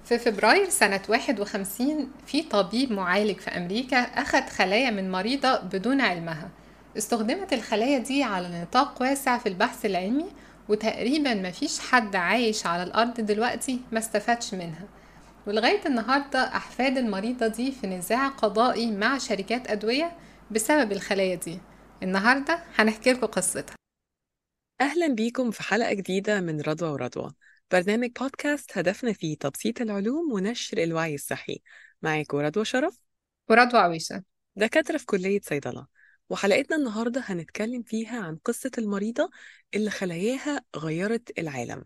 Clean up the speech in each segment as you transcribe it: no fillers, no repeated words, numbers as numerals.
في فبراير سنة 51 في طبيب معالج في أمريكا أخذ خلايا من مريضة بدون علمها. استخدمت الخلايا دي على نطاق واسع في البحث العلمي، وتقريبا مفيش حد عايش على الأرض دلوقتي ما استفادش منها. ولغاية النهاردة أحفاد المريضة دي في نزاع قضائي مع شركات أدوية بسبب الخلايا دي. النهاردة هنحكي لكم قصتها. أهلا بيكم في حلقة جديدة من رضوى ورضوى، برنامج بودكاست هدفنا فيه تبسيط العلوم ونشر الوعي الصحي. معاكم رضوى شرف ورضوى عويشة، دكاترة في كلية صيدلة. وحلقتنا النهاردة هنتكلم فيها عن قصة المريضة اللي خلاياها غيرت العالم.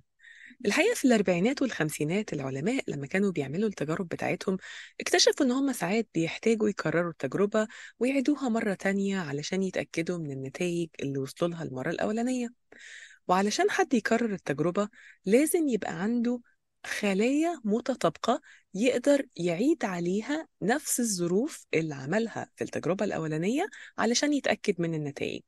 الحقيقة في الأربعينات والخمسينات العلماء لما كانوا بيعملوا التجارب بتاعتهم اكتشفوا إن هم ساعات بيحتاجوا يكرروا التجربة ويعيدوها مرة تانية علشان يتأكدوا من النتائج اللي وصلوا لها المرة الأولانية. وعلشان حد يكرر التجربة لازم يبقى عنده خلايا متطابقة يقدر يعيد عليها نفس الظروف اللي عملها في التجربة الأولانية علشان يتأكد من النتائج.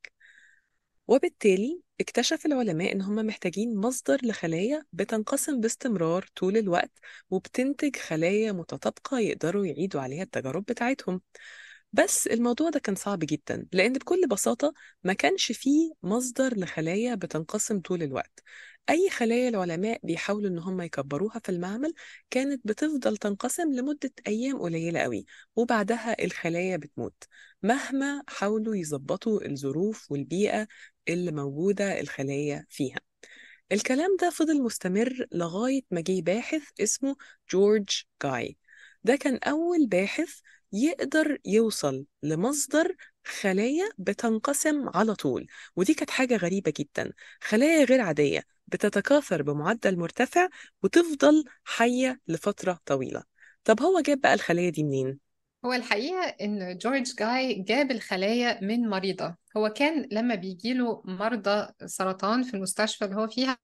وبالتالي اكتشف العلماء إن هم محتاجين مصدر لخلايا بتنقسم باستمرار طول الوقت وبتنتج خلايا متطابقة يقدروا يعيدوا عليها التجارب بتاعتهم. بس الموضوع ده كان صعب جدا، لأن بكل بساطة ما كانش فيه مصدر لخلايا بتنقسم طول الوقت. أي خلايا العلماء بيحاولوا إن هم يكبروها في المعمل كانت بتفضل تنقسم لمدة أيام قليلة قوي، وبعدها الخلايا بتموت مهما حاولوا يظبطوا الظروف والبيئة اللي موجودة الخلايا فيها. الكلام ده فضل مستمر لغاية ما جه باحث اسمه جورج جاي. ده كان أول باحث يقدر يوصل لمصدر خلايا بتنقسم على طول، ودي كانت حاجة غريبة جدا. خلايا غير عادية بتتكاثر بمعدل مرتفع وتفضل حية لفترة طويلة. طب هو جاب بقى الخلايا دي منين؟ هو الحقيقة إن جورج جاي جاب الخلايا من مريضة. هو كان لما بيجيله مرضى سرطان في المستشفى اللي هو فيها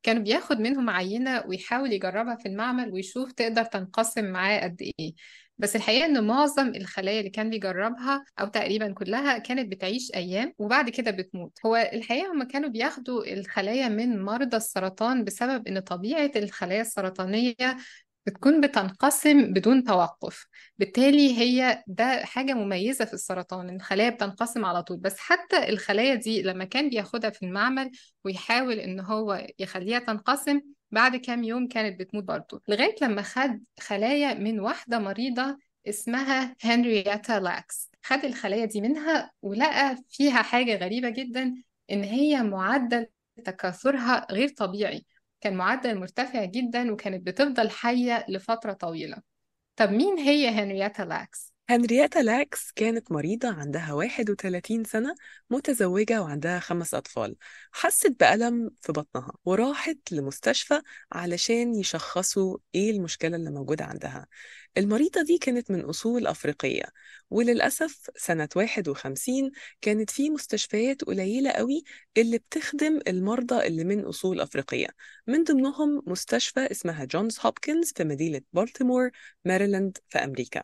كان بياخد منهم عينة ويحاول يجربها في المعمل ويشوف تقدر تنقسم معاه قد إيه. بس الحقيقة إن معظم الخلايا اللي كان بيجربها أو تقريبا كلها كانت بتعيش أيام وبعد كده بتموت. هو الحقيقة هم كانوا بياخدوا الخلايا من مرضى السرطان بسبب إن طبيعة الخلايا السرطانية بتكون بتنقسم بدون توقف، بالتالي هي ده حاجة مميزة في السرطان، الخلايا بتنقسم على طول. بس حتى الخلايا دي لما كان بياخدها في المعمل ويحاول إن هو يخليها تنقسم بعد كام يوم كانت بتموت برضو، لغاية لما خد خلايا من واحدة مريضة اسمها هنرياتا لاكس. خد الخلايا دي منها ولقى فيها حاجة غريبة جدا، إن هي معدل تكاثرها غير طبيعي، كان معدل مرتفع جدا وكانت بتفضل حية لفترة طويلة. طب مين هي هنرياتا لاكس؟ هنرياتا لاكس كانت مريضة عندها 31 سنة، متزوجة وعندها 5 أطفال. حست بألم في بطنها وراحت لمستشفى علشان يشخصوا إيه المشكلة اللي موجودة عندها. المريضة دي كانت من أصول أفريقية، وللأسف سنة 51 كانت في مستشفيات قليلة قوي اللي بتخدم المرضى اللي من أصول أفريقية، من ضمنهم مستشفى اسمها جونز هوبكنز في مدينة بالتيمور ماريلاند في أمريكا.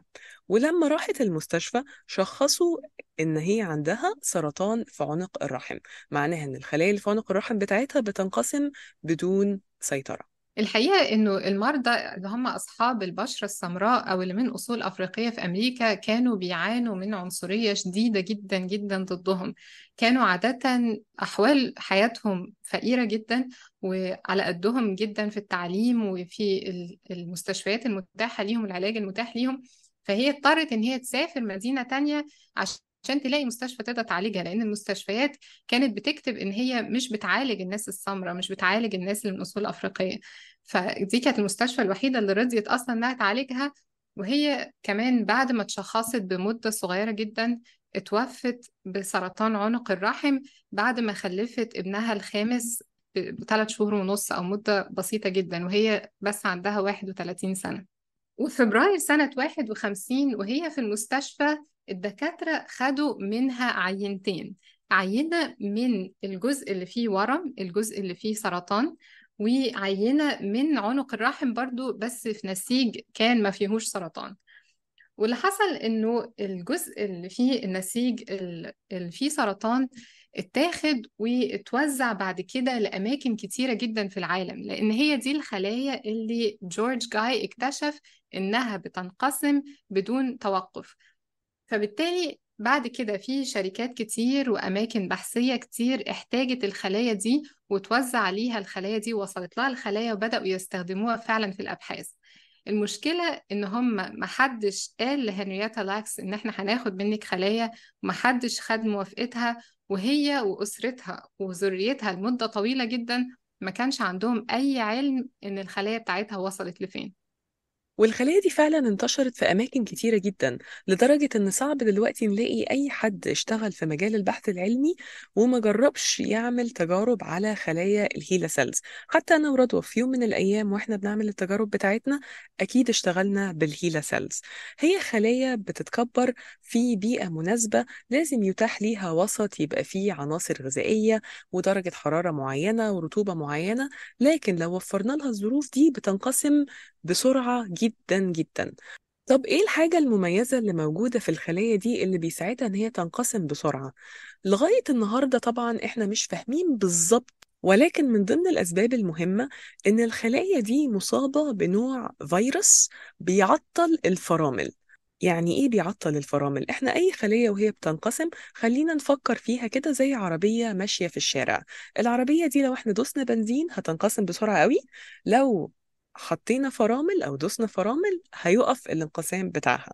ولما راحت المستشفى شخصوا إن هي عندها سرطان في عنق الرحم، معناها إن الخلايا اللي في عنق الرحم بتاعتها بتنقسم بدون سيطرة. الحقيقة إنه المرضى اللي هم أصحاب البشرة السمراء أو اللي من أصول أفريقية في أمريكا كانوا بيعانوا من عنصرية شديدة جدا جدا ضدهم. كانوا عادة أحوال حياتهم فقيرة جدا وعلى قدهم جدا في التعليم وفي المستشفيات المتاحة ليهم العلاج المتاح ليهم. فهي اضطرت إن هي تسافر مدينة تانية عشان تلاقي مستشفى تقدر تعالجها، لأن المستشفيات كانت بتكتب إن هي مش بتعالج الناس السمراء، مش بتعالج الناس اللي من أصول أفريقية. فدي كانت المستشفى الوحيدة اللي رضيت أصلا إنها تعالجها. وهي كمان بعد ما اتشخصت بمدة صغيرة جدا اتوفت بسرطان عنق الرحم بعد ما خلفت ابنها الخامس ب3 شهور ونص أو مدة بسيطة جدا، وهي بس عندها 31 سنة. وفي فبراير سنة 51 وهي في المستشفى الدكاترة خدوا منها عينتين، عينة من الجزء اللي فيه ورم، الجزء اللي فيه سرطان، وعينة من عنق الرحم برضو بس في نسيج كان ما فيهوش سرطان. واللي حصل إنه الجزء اللي فيه النسيج اللي فيه سرطان اتاخد واتوزع بعد كده لأماكن كتيرة جدا في العالم، لأن هي دي الخلايا اللي جورج جاي اكتشف إنها بتنقسم بدون توقف. فبالتالي بعد كده في شركات كتير وأماكن بحثية كتير احتاجت الخلايا دي وتوزع عليها الخلايا دي، ووصلت لها الخلايا وبدأوا يستخدموها فعلا في الأبحاث. المشكلة إن هم محدش قال لهنرياتا لاكس إن إحنا هناخد منك خلايا، ومحدش خد موافقتها، وهي وأسرتها وذريتها لمدة طويلة جدا ما كانش عندهم أي علم إن الخلايا بتاعتها وصلت لفين. والخلايا دي فعلا انتشرت في أماكن كتيرة جدا، لدرجة إن صعب دلوقتي نلاقي أي حد اشتغل في مجال البحث العلمي وما جربش يعمل تجارب على خلايا ال HeLa cells. حتى أنا ورضوى في يوم من الأيام وإحنا بنعمل التجارب بتاعتنا أكيد اشتغلنا بال HeLa cells. هي خلايا بتتكبر في بيئة مناسبة، لازم يتاح ليها وسط يبقى فيه عناصر غذائية ودرجة حرارة معينة ورطوبة معينة، لكن لو وفرنا لها الظروف دي بتنقسم بسرعة جدا جدا. طب إيه الحاجة المميزة اللي موجودة في الخلايا دي اللي بيساعدها إن هي تنقسم بسرعة؟ لغاية النهاردة طبعا إحنا مش فاهمين بالظبط، ولكن من ضمن الأسباب المهمة إن الخلايا دي مصابة بنوع فيروس بيعطل الفرامل. يعني إيه بيعطل الفرامل؟ إحنا أي خلية وهي بتنقسم خلينا نفكر فيها كده زي عربية ماشية في الشارع. العربية دي لو إحنا دوسنا بنزين هتنقسم بسرعة قوي، لو حطينا فرامل أو دوسنا فرامل هيقف الانقسام بتاعها.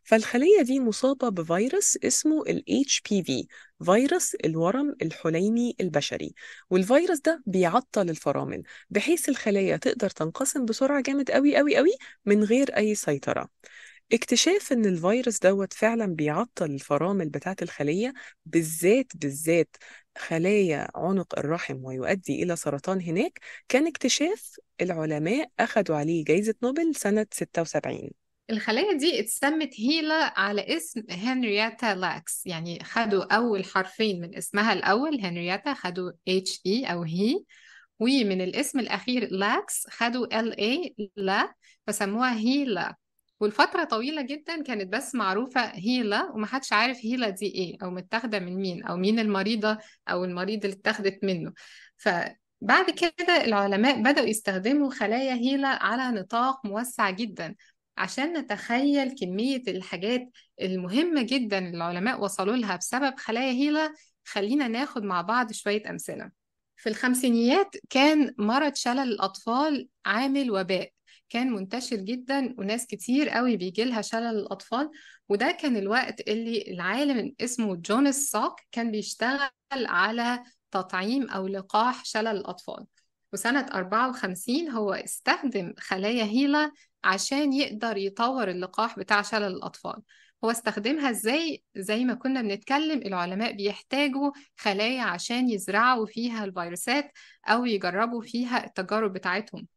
فالخلية دي مصابة بفيروس اسمه ال HPV، فيروس الورم الحليمي البشري، والفيروس ده بيعطل الفرامل بحيث الخلية تقدر تنقسم بسرعة جامد قوي قوي قوي من غير أي سيطرة. اكتشاف ان الفيروس دوت فعلا بيعطل الفرامل بتاعت الخلية، بالذات خلايا عنق الرحم، ويؤدي إلى سرطان هناك، كان اكتشاف العلماء أخدوا عليه جايزة نوبل سنة 76. الخلايا دي اتسمت HeLa على اسم هنرياتا لاكس، يعني خدوا أول حرفين من اسمها الأول هنرياتا، خدوا HE أو هي، ومن الاسم الأخير لاكس خدوا LA لا، فسموها HeLa. والفترة طويلة جدا كانت بس معروفة HeLa، ومحدش عارف HeLa دي ايه او متاخدة من مين او مين المريضة او المريض اللي اتاخدت منه. فبعد كده العلماء بدأوا يستخدموا خلايا HeLa على نطاق موسع جدا عشان نتخيل كمية الحاجات المهمة جدا اللي العلماء وصلوا لها بسبب خلايا HeLa. خلينا ناخد مع بعض شوية أمثلة. في الخمسينيات كان مرض شلل الأطفال عامل وباء، كان منتشر جدا وناس كتير قوي بيجيلها شلل الأطفال، وده كان الوقت اللي العالم اسمه جوناس سوك كان بيشتغل على تطعيم أو لقاح شلل الأطفال. وسنة 54 هو استخدم خلايا هيلا عشان يقدر يطور اللقاح بتاع شلل الأطفال. هو استخدمها ازاي؟ زي ما كنا بنتكلم العلماء بيحتاجوا خلايا عشان يزرعوا فيها الفيروسات أو يجربوا فيها التجارب بتاعتهم.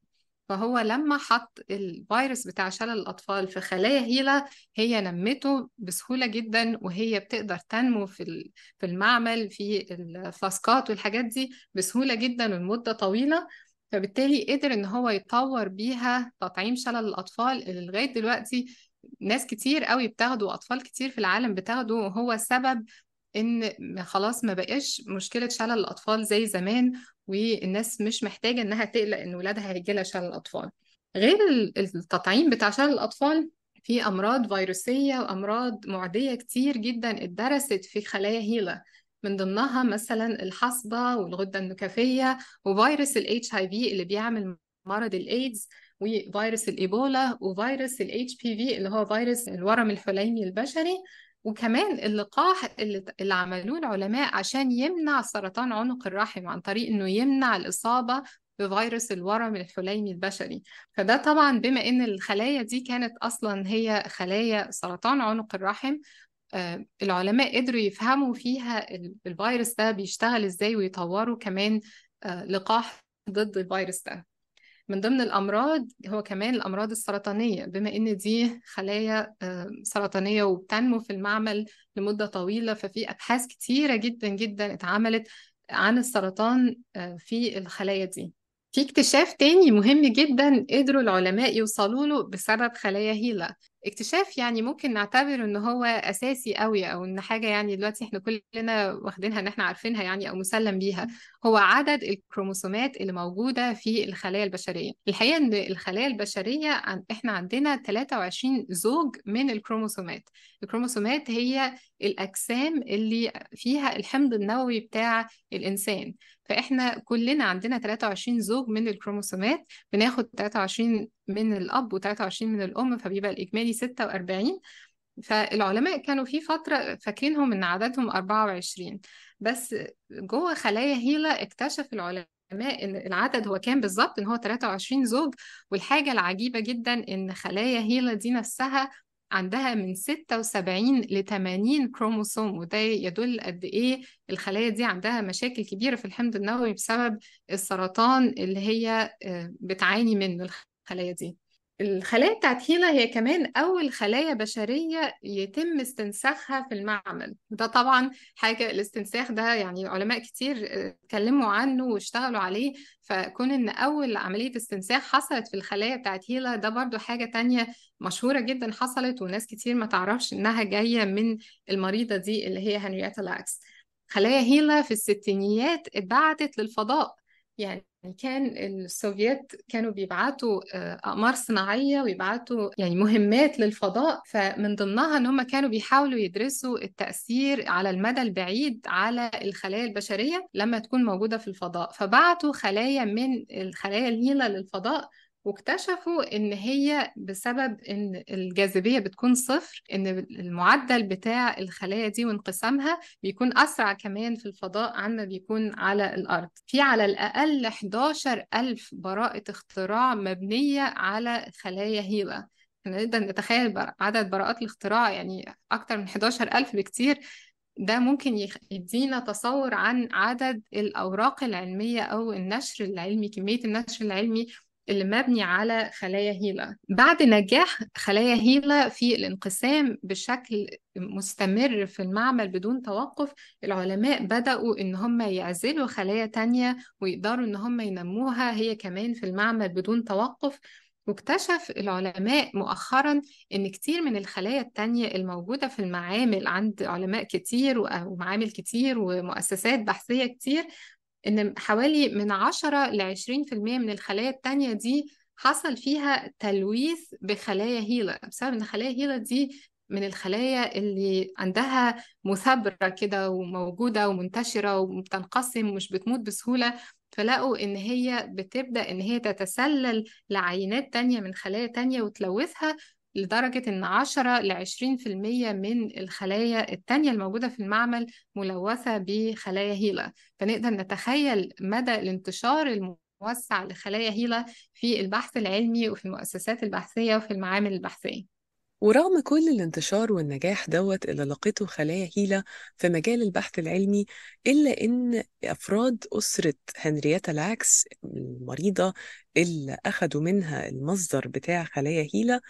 فهو لما حط الفيروس بتاع شلل الأطفال في خلايا هيلا، هي نمته بسهولة جدا، وهي بتقدر تنمو في المعمل في الفلاسكات والحاجات دي بسهولة جدا ولمدة طويلة. فبالتالي قدر إن هو يطور بيها تطعيم شلل الأطفال اللي لغاية دلوقتي ناس كتير قوي بتاخده وأطفال كتير في العالم بتاخده، وهو سبب إن خلاص ما بقاش مشكلة شلل الأطفال زي زمان، والناس مش محتاجة إنها تقلق إن ولادها هيجيلها شلل الأطفال. غير التطعيم بتاع شلل الأطفال، في أمراض فيروسية وأمراض معدية كتير جدا اتدرست في خلايا هيلا، من ضمنها مثلا الحصبة والغدة النكافية وفيروس ال HIV اللي بيعمل مرض الإيدز، وفيروس الإيبولا، وفيروس ال HPV اللي هو فيروس الورم الحليمي البشري، وكمان اللقاح اللي عملوه العلماء عشان يمنع سرطان عنق الرحم عن طريق إنه يمنع الإصابة بفيروس الورم الحليمي البشري. فده طبعا بما إن الخلايا دي كانت أصلا هي خلايا سرطان عنق الرحم، العلماء قدروا يفهموا فيها الفيروس ده بيشتغل إزاي ويطوروا كمان لقاح ضد الفيروس ده. من ضمن الأمراض هو كمان الأمراض السرطانية، بما إن دي خلايا سرطانية وبتنمو في المعمل لمدة طويلة، ففي أبحاث كتيرة جدا جدا اتعملت عن السرطان في الخلايا دي. في اكتشاف تاني مهم جدا قدروا العلماء يوصلوا له بسبب خلايا هيلا، اكتشاف يعني ممكن نعتبر ان هو اساسي قوي، او ان حاجة يعني دلوقتي احنا كلنا واخدينها ان احنا عارفينها يعني او مسلم بيها، هو عدد الكروموسومات اللي موجودة في الخلايا البشرية. الحقيقة ان الخلايا البشرية احنا عندنا 23 زوج من الكروموسومات. الكروموسومات هي الاجسام اللي فيها الحمض النووي بتاع الانسان، فاحنا كلنا عندنا 23 زوج من الكروموسومات، بناخد 23 من الاب و23 من الام، فبيبقى الاجمالي 46. فالعلماء كانوا في فترة فاكرينهم ان عددهم 24، بس جوه خلايا هيلا اكتشف العلماء ان العدد هو كان بالظبط ان هو 23 زوج. والحاجة العجيبة جدا ان خلايا هيلا دي نفسها عندها من 76 ل 80 كروموسوم، وده يدل قد ايه الخلايا دي عندها مشاكل كبيرة في الحمض النووي بسبب السرطان اللي هي بتعاني منه الخلايا دي. الخلايا بتاعت هيلا هي كمان أول خلايا بشرية يتم استنساخها في المعمل، وده طبعا حاجة الاستنساخ ده يعني علماء كتير اتكلموا عنه واشتغلوا عليه، فكون إن أول عملية استنساخ حصلت في الخلايا بتاعت هيلا ده برضو حاجة تانية مشهورة جدا حصلت، وناس كتير ما تعرفش إنها جاية من المريضة دي اللي هي هنريتا لاكس. خلايا هيلا في الستينيات اتبعتت للفضاء، يعني كان السوفيات كانوا بيبعتوا أقمار صناعية ويبعتوا يعني مهمات للفضاء، فمن ضمنها إن هم كانوا بيحاولوا يدرسوا التأثير على المدى البعيد على الخلايا البشرية لما تكون موجودة في الفضاء، فبعتوا خلايا من الخلايا الهيلة للفضاء، واكتشفوا إن هي بسبب إن الجاذبية بتكون صفر، إن المعدل بتاع الخلايا دي وانقسامها بيكون أسرع كمان في الفضاء عما بيكون على الأرض. في على الأقل 11,000 براءة اختراع مبنية على خلايا هيلا. احنا نقدر نتخيل عدد براءات الاختراع يعني أكتر من 11,000 بكتير. ده ممكن يدينا تصور عن عدد الأوراق العلمية أو النشر العلمي، كمية النشر العلمي اللي مبني على خلايا هيلا. بعد نجاح خلايا هيلا في الانقسام بشكل مستمر في المعمل بدون توقف، العلماء بدأوا إن هم يعزلوا خلايا تانية ويقدروا إن هم ينموها هي كمان في المعمل بدون توقف. واكتشف العلماء مؤخرا إن كتير من الخلايا التانية الموجودة في المعامل عند علماء كتير ومعامل كتير ومؤسسات بحثية كتير، إن حوالي من 10 ل 20% من الخلايا التانية دي حصل فيها تلويث بخلايا هيلا، بسبب إن خلايا هيلا دي من الخلايا اللي عندها مثابرة كده وموجودة ومنتشرة وبتنقسم ومش بتموت بسهولة، فلقوا إن هي بتبدأ إن هي تتسلل لعينات تانية من خلايا تانية وتلوثها، لدرجة إن 10 ل 20% من الخلايا التانية الموجودة في المعمل ملوثة بخلايا هيلا. فنقدر نتخيل مدى الانتشار الموسع لخلايا هيلا في البحث العلمي وفي المؤسسات البحثية وفي المعامل البحثية. ورغم كل الانتشار والنجاح دوت اللي لقيته خلايا هيلا في مجال البحث العلمي، إلا إن أفراد أسرة هنريتا لاكس المريضة اللي أخدوا منها المصدر بتاع خلايا هيلا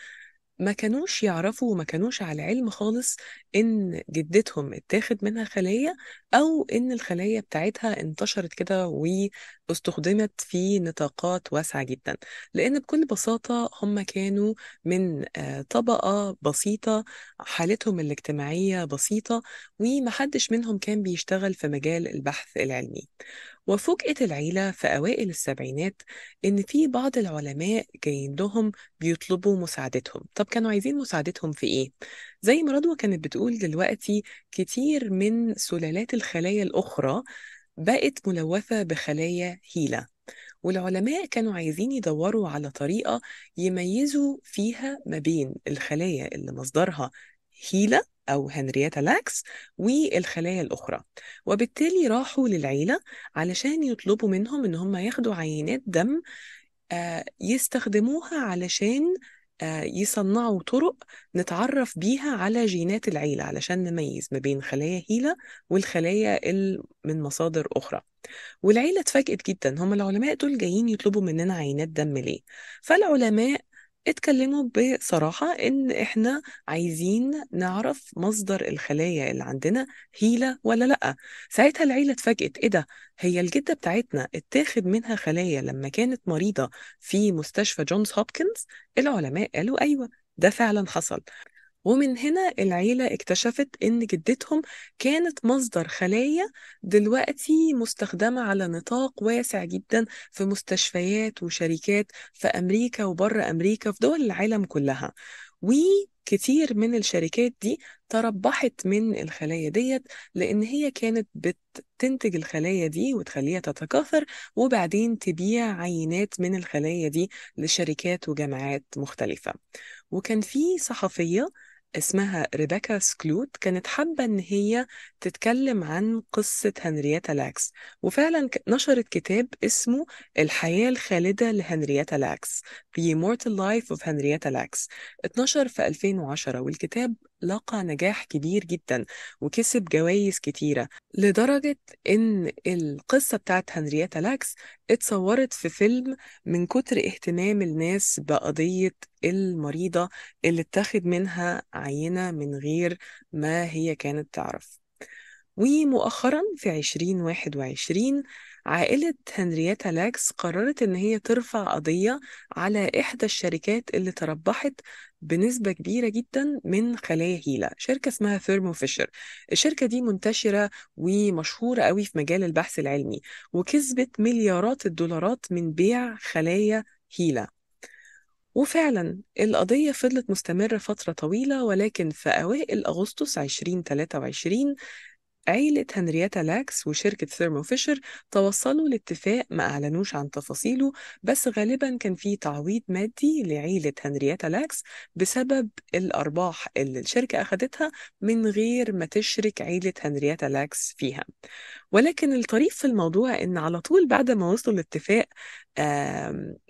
ما كانوش يعرفوا وما كانوش على علم خالص إن جدتهم اتاخد منها خلايا، أو إن الخلايا بتاعتها انتشرت كده واستخدمت في نطاقات واسعة جدا، لأن بكل بساطة هم كانوا من طبقة بسيطة، حالتهم الاجتماعية بسيطة، ومحدش منهم كان بيشتغل في مجال البحث العلمي. وفوجئت العيلة في أوائل السبعينات إن في بعض العلماء جايين لهم بيطلبوا مساعدتهم. طب كانوا عايزين مساعدتهم في إيه؟ زي ما رضوى كانت بتقول دلوقتي، كتير من سلالات الخلايا الأخرى بقت ملوثة بخلايا هيلا، والعلماء كانوا عايزين يدوروا على طريقة يميزوا فيها ما بين الخلايا اللي مصدرها هيلا أو هنريتا لاكس والخلايا الأخرى. وبالتالي راحوا للعيلة علشان يطلبوا منهم إن هم ياخدوا عينات دم يستخدموها علشان يصنعوا طرق نتعرف بيها على جينات العيلة، علشان نميز ما بين خلايا هيلا والخلايا من مصادر أخرى. والعيلة اتفاجئت جدا، هم العلماء دول جايين يطلبوا مننا عينات دم ليه؟ فالعلماء اتكلموا بصراحة إن إحنا عايزين نعرف مصدر الخلايا اللي عندنا هيلة ولا لأ. ساعتها العيلة اتفاجئت، إيه ده؟ هي الجدة بتاعتنا اتاخد منها خلايا لما كانت مريضة في مستشفى جونز هوبكنز؟ العلماء قالوا أيوة، ده فعلا حصل. ومن هنا العيلة اكتشفت إن جدتهم كانت مصدر خلايا دلوقتي مستخدمة على نطاق واسع جدا في مستشفيات وشركات في أمريكا وبره أمريكا، في دول العالم كلها. وكتير من الشركات دي تربحت من الخلايا ديت، لأن هي كانت بتنتج الخلايا دي وتخليها تتكاثر وبعدين تبيع عينات من الخلايا دي لشركات وجامعات مختلفة. وكان في صحفية اسمها ريبيكا سكلوت كانت حابة إن هي تتكلم عن قصة هنريتا لاكس، وفعلا نشرت كتاب اسمه الحياة الخالدة لهنريتا لاكس، The Immortal Life of Henrietta Lacks. اتنشر في 2010، والكتاب لقى نجاح كبير جدا وكسب جوائز كتيرة، لدرجة إن القصة بتاعت هنريتا لاكس اتصورت في فيلم من كتر اهتمام الناس بقضية المريضة اللي اتاخد منها عينة من غير ما هي كانت تعرف. ومؤخرا في 2021 عائلة هنريتا لاكس قررت إن هي ترفع قضية على إحدى الشركات اللي تربحت بنسبة كبيرة جدا من خلايا هيلا، شركة اسمها ثيرمو فيشر. الشركة دي منتشرة ومشهورة قوي في مجال البحث العلمي، وكسبت مليارات الدولارات من بيع خلايا هيلا. وفعلا القضية فضلت مستمرة فترة طويلة، ولكن في أوائل أغسطس 2023 عيلة هنريتا لاكس وشركة ثيرمو فيشر توصلوا لاتفاق ما أعلنوش عن تفاصيله، بس غالبا كان في تعويض مادي لعيلة هنريتا لاكس بسبب الأرباح اللي الشركة أخدتها من غير ما تشرك عيلة هنريتا لاكس فيها. ولكن الطريف في الموضوع إن على طول بعد ما وصلوا لاتفاق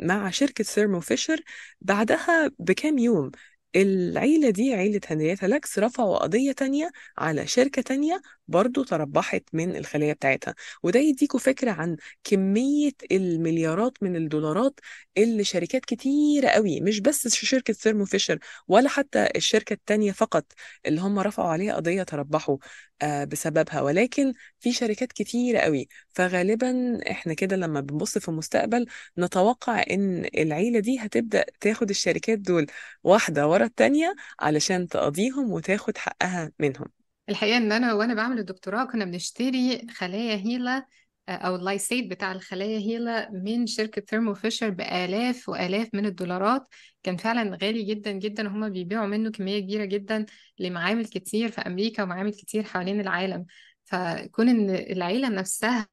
مع شركة ثيرمو فيشر، بعدها بكام يوم العيلة دي، عيلة هنريتا لاكس، رفعوا قضية تانية على شركة تانية برضو تربحت من الخلية بتاعتها. وده يديكوا فكرة عن كمية المليارات من الدولارات اللي شركات كتيرة قوي، مش بس شركة ثيرمو فيشر ولا حتى الشركة التانية فقط اللي هم رفعوا عليها قضية تربحوا بسببها، ولكن في شركات كتيرة قوي. فغالبا احنا كده لما بنبص في المستقبل نتوقع ان العيلة دي هتبدأ تاخد الشركات دول واحدة ورا التانية علشان تقضيهم وتاخد حقها منهم. الحقيقة ان انا وانا بعمل الدكتوراه كنا بنشتري خلايا هيلا او ال lysate بتاع الخلايا هيلا من شركة ثيرمو فيشر بآلاف وآلاف من الدولارات. كان فعلا غالي جدا جدا، وهما بيبيعوا منه كمية كبيرة جدا لمعامل كتير في أمريكا ومعامل كتير حوالين العالم. فكون ان العيلة نفسها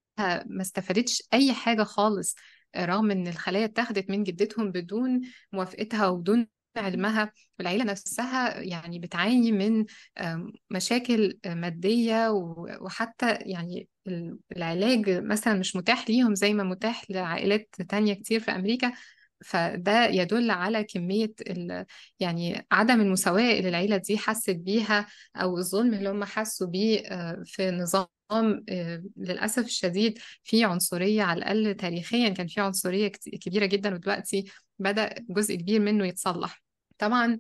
ما استفادتش أي حاجة خالص، رغم ان الخلايا اتاخدت من جدتهم بدون موافقتها وبدون علمها، والعيلة نفسها يعني بتعاني من مشاكل مادية، وحتى يعني العلاج مثلا مش متاح ليهم زي ما متاح لعائلات تانية كتير في أمريكا. فده يدل على كمية يعني عدم المساواة اللي العيلة دي حست بيها، أو الظلم اللي هم حسوا بيه في نظام للأسف الشديد في عنصرية، على الأقل تاريخيا كان في عنصرية كبيرة جدا، ودلوقتي بدأ جزء كبير منه يتصلح. طبعا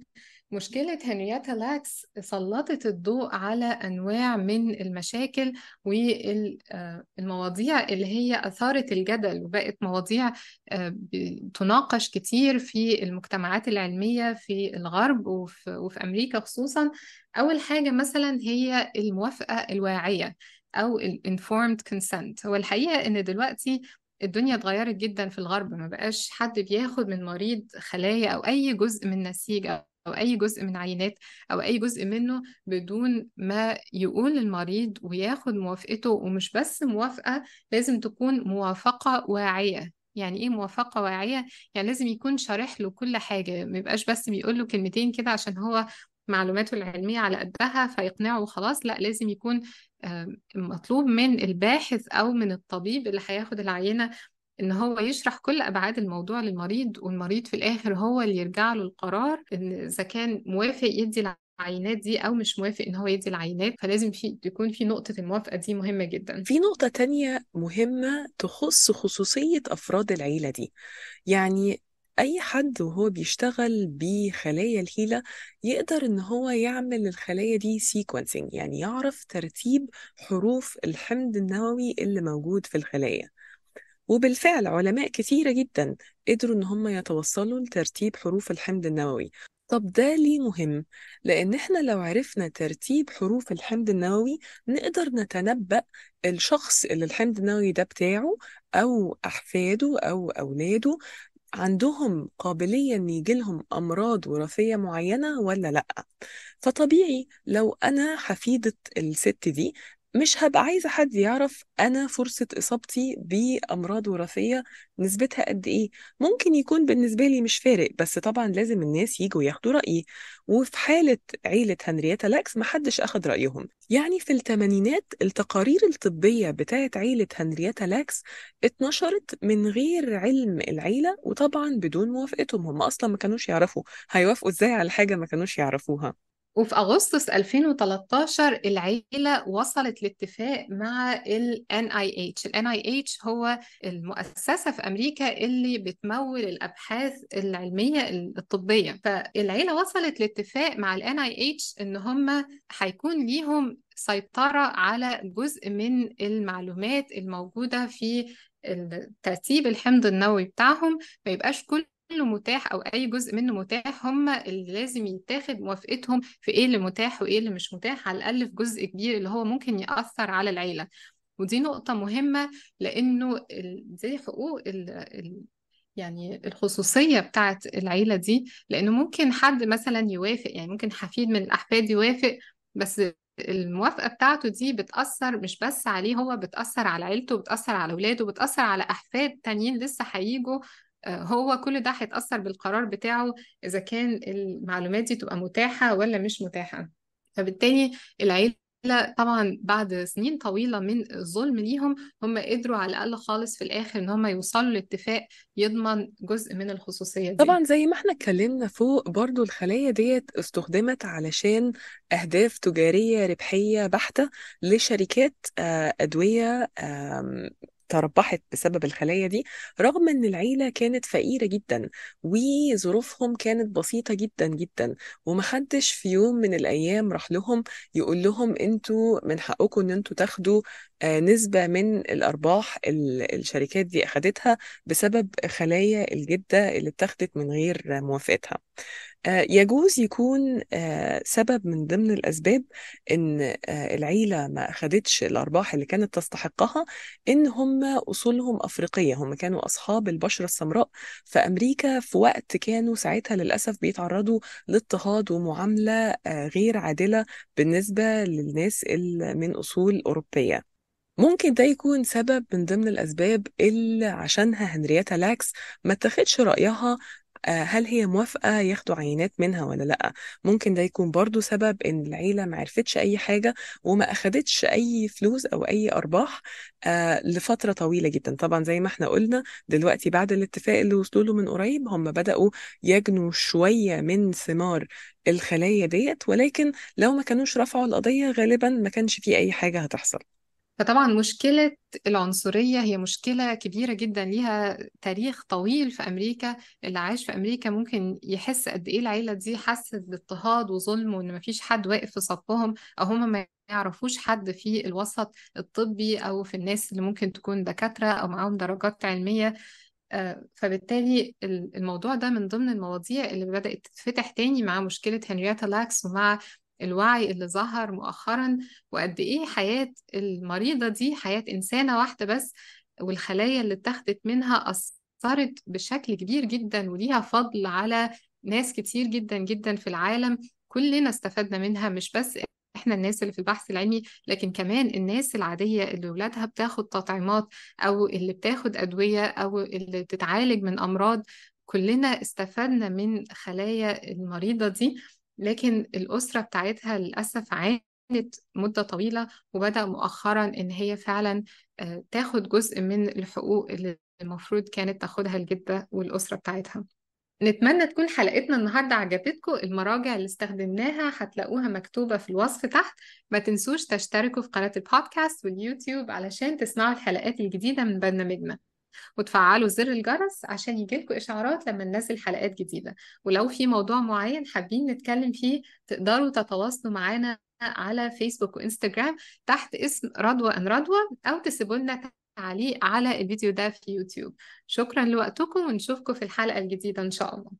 مشكلة هنريتا لاكس سلطت الضوء على أنواع من المشاكل والمواضيع اللي هي أثارت الجدل، وبقت مواضيع تناقش كتير في المجتمعات العلمية في الغرب وفي أمريكا خصوصا. أول حاجة مثلا هي الموافقة الواعية أو ال informed consent. هو الحقيقة إن دلوقتي الدنيا اتغيرت جدا في الغرب، ما بقاش حد بياخد من مريض خلايا أو أي جزء من نسيج أو أي جزء من عينات أو أي جزء منه بدون ما يقول للمريض وياخد موافقته. ومش بس موافقة، لازم تكون موافقة واعية. يعني إيه موافقة واعية؟ يعني لازم يكون شارح له كل حاجة، ما يبقاش بس بيقول له كلمتين كده عشان هو معلوماته العلمية على قدها فيقنعه وخلاص. لا، لازم يكون مطلوب من الباحث أو من الطبيب اللي هياخد العينة إن هو يشرح كل أبعاد الموضوع للمريض، والمريض في الآخر هو اللي يرجع له القرار إن إذا كان موافق يدي العينات دي أو مش موافق إن هو يدي العينات. فلازم يكون في نقطة الموافقة دي مهمة جدا. في نقطة تانية مهمة تخص خصوصية أفراد العيلة دي. يعني أي حد وهو بيشتغل بخلايا ال HeLa يقدر إن هو يعمل الخلايا دي sequencing، يعني يعرف ترتيب حروف الحمض النووي اللي موجود في الخلايا. وبالفعل علماء كثيرة جدا قدروا إن هم يتوصلوا لترتيب حروف الحمض النووي. طب ده ليه مهم؟ لأن إحنا لو عرفنا ترتيب حروف الحمض النووي نقدر نتنبأ الشخص اللي الحمض النووي ده بتاعه أو أحفاده أو أولاده عندهم قابلية إن يجيلهم أمراض وراثية معينة ولا لأ. فطبيعي لو أنا حفيدة الست دي مش هبقى عايزة حد يعرف أنا فرصة إصابتي بأمراض وراثية نسبتها قد إيه. ممكن يكون بالنسبة لي مش فارق، بس طبعا لازم الناس يجوا ياخدوا رأيي. وفي حالة عيلة هنريتا لاكس محدش أخد رأيهم. يعني في الثمانينات التقارير الطبية بتاعت عيلة هنريتا لاكس اتنشرت من غير علم العيلة، وطبعا بدون موافقتهم. هم أصلا ما كانوش يعرفوا، هيوافقوا إزاي على حاجة ما كانوش يعرفوها. وفي أغسطس 2013 العيلة وصلت لاتفاق مع ال NIH. ال NIH هو المؤسسة في أمريكا اللي بتمول الأبحاث العلمية الطبية. فالعيلة وصلت لاتفاق مع ال NIH إن هم هيكون ليهم سيطرة على جزء من المعلومات الموجودة في ترتيب الحمض النووي بتاعهم، ما يبقاش كل متاح أو أي جزء منه متاح، هم اللي لازم يتاخد موافقتهم في إيه اللي متاح وإيه اللي مش متاح، على الأقل في جزء كبير اللي هو ممكن يأثر على العيلة. ودي نقطة مهمة لأنه دي حقوق يعني الخصوصية بتاعت العيلة دي، لأنه ممكن حد مثلا يوافق، يعني ممكن حفيد من الأحفاد يوافق، بس الموافقة بتاعته دي بتأثر مش بس عليه هو، بتأثر على عيلته، بتأثر على أولاده، بتأثر على أحفاد تانيين لسه هيجوا. هو كل ده هيتأثر بالقرار بتاعه إذا كان المعلومات دي تبقى متاحة ولا مش متاحة. فبالتالي العيلة طبعا بعد سنين طويلة من الظلم ليهم هم قدروا على الأقل خالص في الآخر إن هم يوصلوا لاتفاق يضمن جزء من الخصوصية دي. طبعا زي ما احنا اتكلمنا فوق برضو الخلايا ديت استخدمت علشان أهداف تجارية ربحية بحتة لشركات أدوية تربحت بسبب الخلايا دي، رغم ان العيلة كانت فقيرة جدا وظروفهم كانت بسيطة جدا جدا، ومحدش في يوم من الايام راح لهم يقول لهم انتوا من حقكم ان انتوا تاخدوا نسبة من الارباح الشركات دي اخدتها بسبب خلايا الجدة اللي اتاخدت من غير موافقتها. يجوز يكون سبب من ضمن الأسباب إن العيلة ما أخدتش الأرباح اللي كانت تستحقها إن هم أصولهم أفريقية، هم كانوا أصحاب البشرة السمراء في أمريكا في وقت كانوا ساعتها للأسف بيتعرضوا لاضطهاد ومعاملة غير عادلة بالنسبة للناس اللي من أصول أوروبية. ممكن ده يكون سبب من ضمن الأسباب اللي عشانها هنريتا لاكس ما اتخذش رأيها هل هي موافقة ياخدوا عينات منها ولا لأ. ممكن ده يكون برضو سبب إن العيلة ما عرفتش أي حاجة وما أخدتش أي فلوس أو أي أرباح لفترة طويلة جدا. طبعا زي ما احنا قلنا دلوقتي بعد الاتفاق اللي وصلوا له من قريب هم بدأوا يجنوا شوية من ثمار الخلايا ديت، ولكن لو ما كانوش رفعوا القضية غالبا ما كانش فيه أي حاجة هتحصل. فطبعا مشكلة العنصرية هي مشكلة كبيرة جدا، ليها تاريخ طويل في أمريكا. اللي عايش في أمريكا ممكن يحس قد إيه العيلة دي حست باضطهاد وظلم، وإن مفيش حد واقف في صفهم، أو هما ما يعرفوش حد في الوسط الطبي أو في الناس اللي ممكن تكون دكاترة أو معاهم درجات علمية. فبالتالي الموضوع ده من ضمن المواضيع اللي بدأت تتفتح تاني مع مشكلة هنريتا لاكس ومع الوعي اللي ظهر مؤخرا، وقد إيه حياة المريضة دي حياة إنسانة واحدة بس، والخلايا اللي اتاخدت منها أثرت بشكل كبير جدا وليها فضل على ناس كتير جدا جدا في العالم. كلنا استفدنا منها، مش بس احنا الناس اللي في البحث العلمي، لكن كمان الناس العادية اللي ولادها بتاخد تطعيمات أو اللي بتاخد أدوية أو اللي بتتعالج من أمراض. كلنا استفدنا من خلايا المريضة دي، لكن الأسرة بتاعتها للأسف عانت مدة طويلة، وبدأ مؤخرا إن هي فعلا تاخد جزء من الحقوق اللي المفروض كانت تاخدها الجدة والأسرة بتاعتها. نتمنى تكون حلقتنا النهاردة عجبتكم. المراجع اللي استخدمناها هتلاقوها مكتوبة في الوصف تحت. ما تنسوش تشتركوا في قناة البودكاست واليوتيوب علشان تسمعوا الحلقات الجديدة من برنامجنا. وتفعلوا زر الجرس عشان يجيلكوا إشعارات لما ننزل حلقات جديدة. ولو في موضوع معين حابين نتكلم فيه تقدروا تتواصلوا معانا على فيسبوك وإنستجرام تحت اسم رضوى أن رضوى، أو تسيبوا لنا تعليق على الفيديو ده في يوتيوب. شكرا لوقتكم، ونشوفكم في الحلقة الجديدة إن شاء الله.